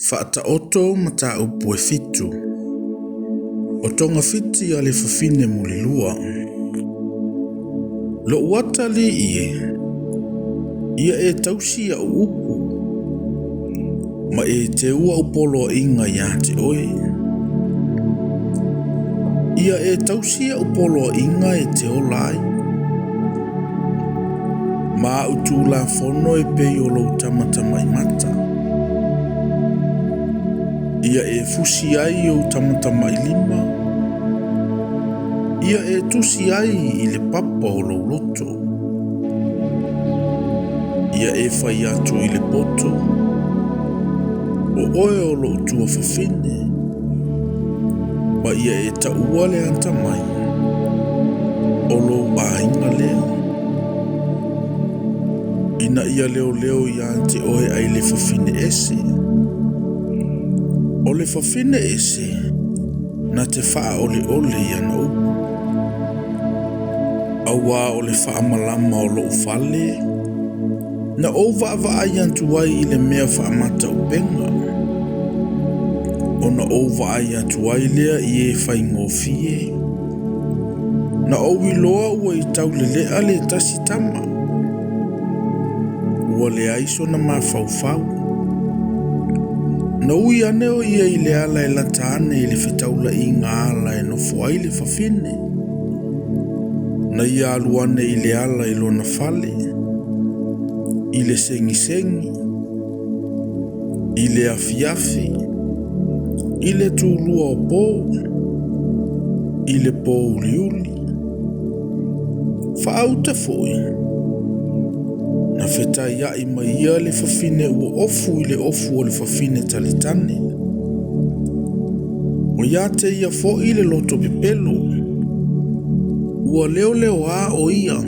Faataoto mataupu e fitu. O togafiti a le fafine mulilua. Lou atalii e, ia e tausi au upu, ma e teua au poloaiga ia te oe. Ia e tausi au poloaiga e te ola ai, ma au tulafono e pei o lou tamatamaimata. Ia e fusi ai ou tamatamailima, ia e tusi ai i le papa o lou loto. Ia e fai atu i le poto, o oe o lou tuafafine, ma ia e taua le atamai o lou aiga lea. Ina ia leoleo ia te oe ai le fafine ese. O le fafine ese na te faaoleole i ana upu. Auā o le faamalama o lou fale, na ou vaavaai atu ai i le mea faamataupega, ona ou vaai atu ai lea i e faigofie. Na ou iloa ua i taulelea le tasi tama, ua leai sona mafaufau. Na ui ane o ia i le ala e lata ane i le fetaulaiga ala e nofo ai le fafine. Na ia alu ane i le ala i lona fale, i le segisegi, i le afiafi, i le tulua o po, i le po uliuli. Faauta foi, na fetaiai mai ia le fafine ua ofu i le ofu o le fafine talitane. O ia te ia foi le loto pepelo, ua leoleoā o ia,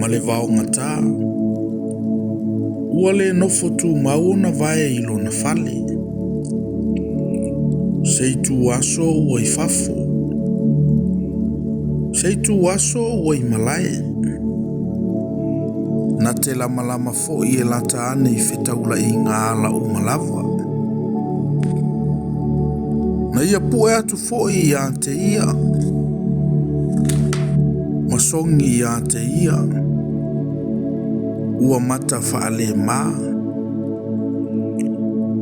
ma le vaogatā. Ua le nofo tumau ona vae i lona fale. Se itu aso ua i fafo, se itu aso ua i malae. Na te lamalama foi e lata ane i fetaulaiga ala uma lava. Na ia pue atu foi ia te ia, ma sogi ia te ia, ua mata faalemā.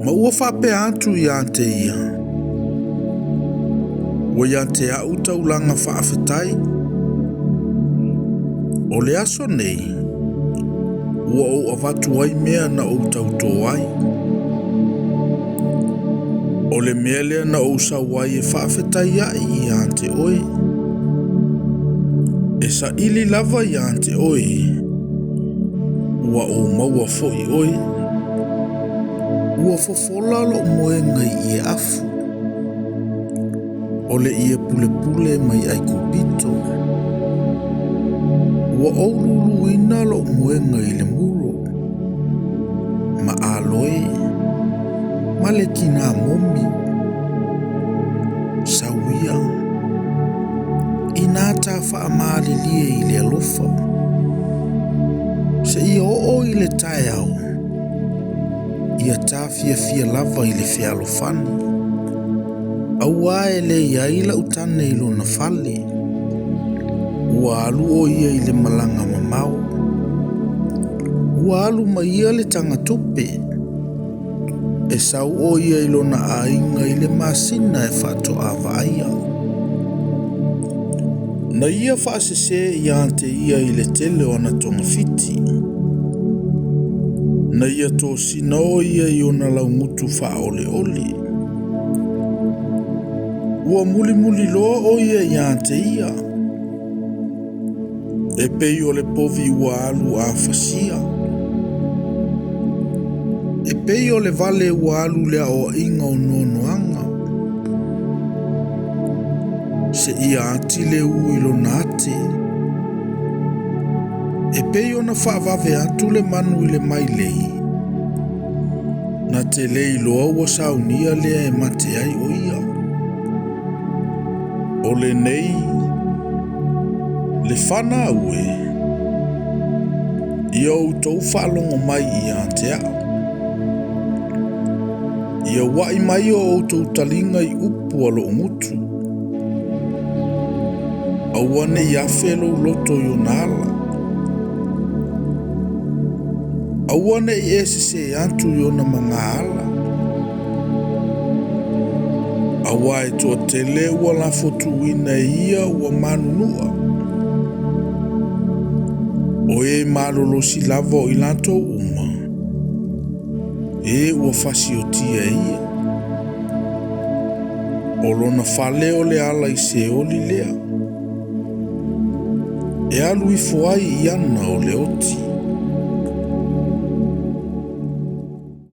Ma ua faapea atu ia te ia, ua ia te au taulaga faafetai. O le aso nei, ua ou avatu ai mea na ou tautō ai. O le mea lea na ou sau ai e faafetai ai ia te oe. E saili lava ia te oe, ua ou maua foi oe. Ua fofola lou moega i ie afu. O le ie pulepule mai Aikupito. Ua ou luluina lou moega i le mulo, ma aloe, ma le kinamomi. Sauia, ina ta faamalilie i le alofa. Se ia oo i le taeao, ia ta fiafia lava i le fealofani. Auā e le i ai lau tane i lona fale. Ua alu o ia i le malaga mamao. Ua alu mai ia le tagatupe. E sau o ia i lona aiga i le masina e faatoa vaaia. Na ia faasese ia te ia i le tele o ana togafiti. Na ia tosina o ia i ona laugutu faaoleole. Ua mulimuli loa o ia ia te ia. E pei o le povi ua alu a fasia. E pei o le vale ua alu le aoaiga o noanoaga. Se ia ati le u i lona ate. E pei ona faavave atu le manu i le mailei. Na te le iloa ua saunia lea e mate ai o ia. O lenei, le fanau e, ia outou faalogo mai ia te au. Ia ua'i mai o outou taliga i upu a lo'u gutu. Aua ne i afe lou loto i ona ala. Aua ne i e sesē atu i ona magaala. Auā e toatele ua lafotuina e ia ua manunua. O e malolosi lava o i latou uma, e ua fasiotia e ia. O lona fale o le ala i Seoli lea, e alu ifo ai i ana o le oti.